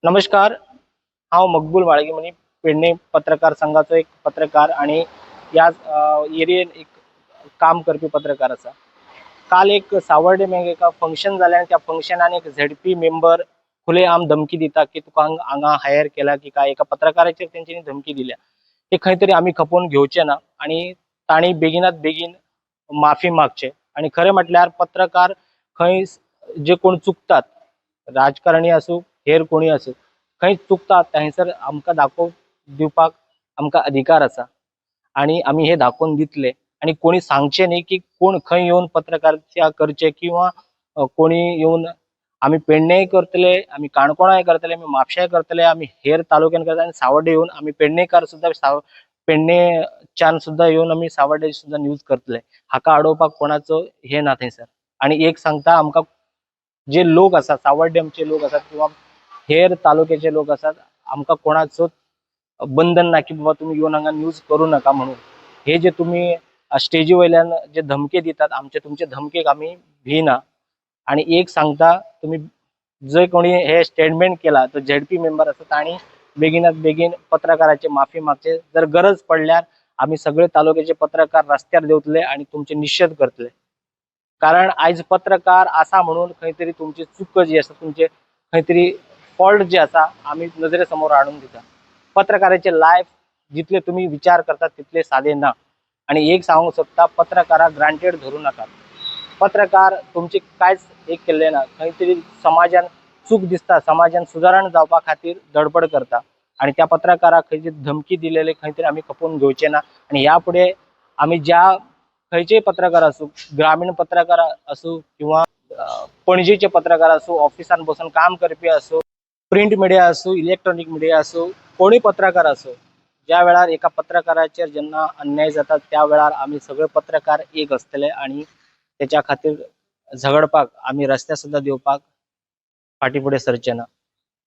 नमस्कार, हांव मकबूल म्हाळगी पेडणे पत्रकार संघाचो एक पत्रकार आणि ह्या एरियेन एक काम करपी पत्रकार आसा. काल एक सावर्डे में एका फंक्शन जालें आनी त्या फंक्शनान एक झेडपी मेंबर खुलेआम धमकी दिता की तुका हांगा हायर केला की काय. एका पत्रकाराचेर तेंच्यांनी धमकी दिल्या. ते खंय तरी आमी खपोवन घेवचे ना आणि तांणी बेगिनात बेगीन माफी मागचे. आणि खरें म्हटल्यार पत्रकार खंय जे कोण चुकतात, राजकारणी आसूं हेर कोणी आसूं, खंय चुकतात थंयसर आमकां दाखोवन दिवपाक आमकां अधिकार आसा आणि आमी हे दाखोवन दितले. आणि कोणी सांगचें न्ही की कोण खंय येवन पत्रकारिता करचे किंवा कोणी येवन. आमी पेडणेय करतले, आमी काणकोणाय करतले, आमी म्हापशाय करतले, आमी हेर तालुक्यान करतले आनी सावर्डे येवन आमी पेडणेकार सुद्दां, पेडणेच्यान सुद्दां येवन आमी सावर्डे सुद्दां न्यूज करतले. हाका आडोवपाक कोणाचो हे ना थंयसर. आणि एक सांगता, आमकां जे लोक आसात, सावर्डेमचे लोक आसात किंवा हेर तालुक्याचे लोक आसात, आमकां कोणाचोच बंधन ना की बाबा तुमी येवन हांगा न्यूज करूं नाका म्हणून. हे जे तुमी स्टेजी वयल्यान जे धमके दितात आमचे, तुमचे धमकेक आमी भिना. आणि एक सांगता, तुमी जे कोणी हे स्टेटमेंट केला तो झेडपी मेंबर आसा तांणी बेगिनात बेगीन पत्रकाराचे माफी मागचे. जर गरज पडल्यार आमी सगळे तालुक्याचे पत्रकार रस्त्यार देंवतले आणि तुमचे निशेध करतले. कारण आयज पत्रकार आसा म्हणून खंय तरी तुमची चूक जी आसा, तुमचे खंय तरी फॉल्ट जे आसा, आमी नजरे समोर हाडून दिता. पत्रकाराचे लायफ जितले तुमी विचार करतात तितले सादे ना. आणि एक सांगूंक सोदता, पत्रकाराक ग्रांटेड धरूं नाकात. पत्रकार तुमची कांयच एक केल्लें ना. खंय तरी समाजान चूक दिसता, समाजान सुदारण जावपा खातीर धडपड करता आणि त्या पत्रकाराक खंयची धमकी दिलेली खंय तरी आमी खपोवन घेवचे ना. आनी ह्या फुडें आमी ज्या खंयचेय पत्रकार आसूं, ग्रामीण पत्रकार आसूं किंवा पणजेचे पत्रकार आसूं, ऑफिसान बसून काम करपी आसूं, प्रिंट मिडिया आसूं, इलेक्ट्रॉनीक मिडिया आसूं, कोणूय पत्रकार आसूं, ज्या वेळार एका पत्रकाराचेर जेन्ना अन्याय जाता त्या वेळार आमी सगळे पत्रकार एक आसतले आणि तेच्या खातीर झगडपाक आमी रस्त्यार सुद्दां देंवपाक फाटीं फुडें सरचे ना.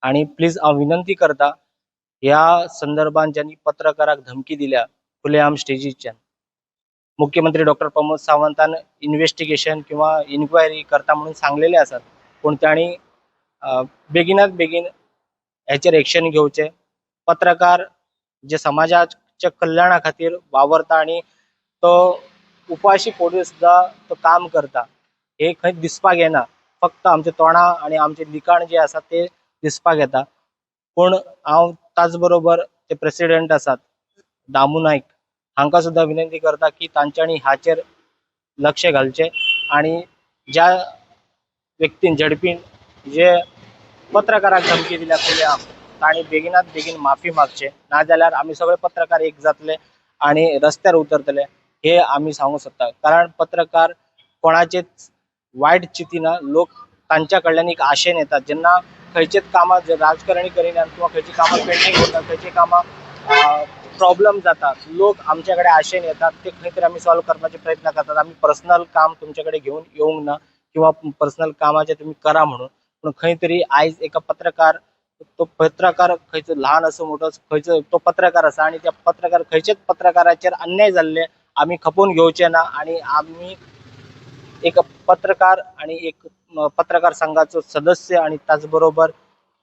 आणि प्लीज हांव विनंती करता, ह्या संदर्भात ज्यांनी पत्रकाराक धमकी दिल्या खुलेआम स्टेजीच्यान, मुख्यमंत्री डॉक्टर प्रमोद सावंतान इन्व्हेस्टिगेशन किंवा इन्क्वायरी करता म्हणून सांगलेले आसात, पूण तांणी बेगिनात बेगीन हेचेर एक्शन घेवचें. पत्रकार जे समाजाच्या कल्याणा खातीर वावरता आणि तो उपाशी पोटी सुद्दां तो काम करता, हे खंय दिसपाक येना. फक्त आमचे तोंडां आनी आमचे लिखाण जे आसा ते दिसपाक येता. पूण हांव ताच बरोबर ते प्रेसिडेंट आसात दामू नायक हांकां सुद्दां विनंती करता की तांच्यांनी हाचेर लक्ष घालचें आणि ज्या व्यक्तीन, झेडपीन जे पत्रकाराक धमकी दिल्या खुलेआम, तांणी बेगिनात बेगीन माफी मागचे. नाजाल्यार आमी सगळे पत्रकार एक जातले आणि रस्त्यार उतरतले हे आमी सांगूंक सोदता. कारण पत्रकार कोणाचेच वायट चिंतिना. लोक तांच्या कडल्यान एक आशेन येतात. जेन्ना खंयचेच कामां जर राजकारणी करिनात किंवा खंयची कामां पेंडींग उरतात, खंयची कामां प्रॉब्लम जातात, लोक आमच्या कडेन आशेन येतात. ते खंय तरी आमी सॉल्व करपाचे प्रयत्न करतात. आमी पर्सनल काम तुमचे कडेन घेवन येवंक ना किंवा पर्सनल कामाचें तुमी करा म्हणून. पूण खंय तरी आयज एका पत्रकार, तो पत्रकार खंयचो ल्हान आसूं मोठो, खंयचो तो पत्रकार आसा आनी त्या पत्रकार, खंयच्याच पत्रकाराचेर अन्याय जाल्ले आमी खपोवन घेवचे ना. आणि आमी एक पत्रकार आणि एक पत्रकार संघाचो सदस्य आणि त्याच बरोबर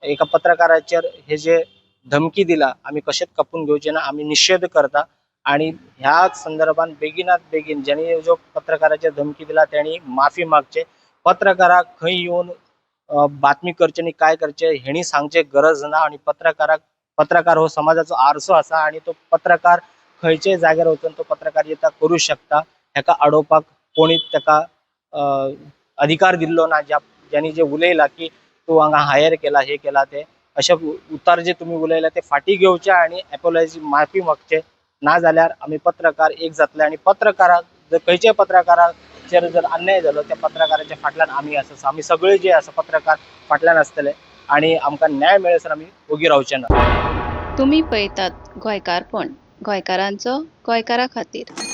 एका पत्रकाराचेर हे जे धमकी दिला आमी कशेंच खपून घेवचे ना. आमी निशेध करता आणि ह्या संदर्भात बेगिनात बेगीन ज्यांनी जो पत्रकाराचेर धमकी दिला त्यांनी माफी मागचे. पत्रकाराक खंय येवन बातमी करचे न्ही, काय करचे हेणी सांगचे गरज ना. आणि पत्रकाराक, पत्रकार हो समाजाचो आरसो आसा आणि तो पत्रकार खंयच्याय जाग्यार वचून तो पत्रकारिता करूं शकता. हेका अडोवपाक कोणीच ताका अधिकार दिल्लो ना. ज्या ज्यांनी जे उलयला की तूं हांगा हायर केला, हे केला, ते अशे उतर जे तुमी उलयला ते फाटी घेवचे आणि एपोलॉजी, माफी मागचे. ना जाल्यार आमी पत्रकार एक जातले आणि पत्रकाराक जर, खंयच्याय पत्रकाराचेर जर अन्याय जालो, त्या पत्रकाराच्या फाटल्यान आमी आसा. आमी सगळे जे आसा पत्रकार फाटल्यान आसतले आणि आमकां न्याय मेळसर आमी ओगी रावचे ना. तुमी पळयतात गोंयकारपण, गोंयकारांचो गोंयकारा खातीर.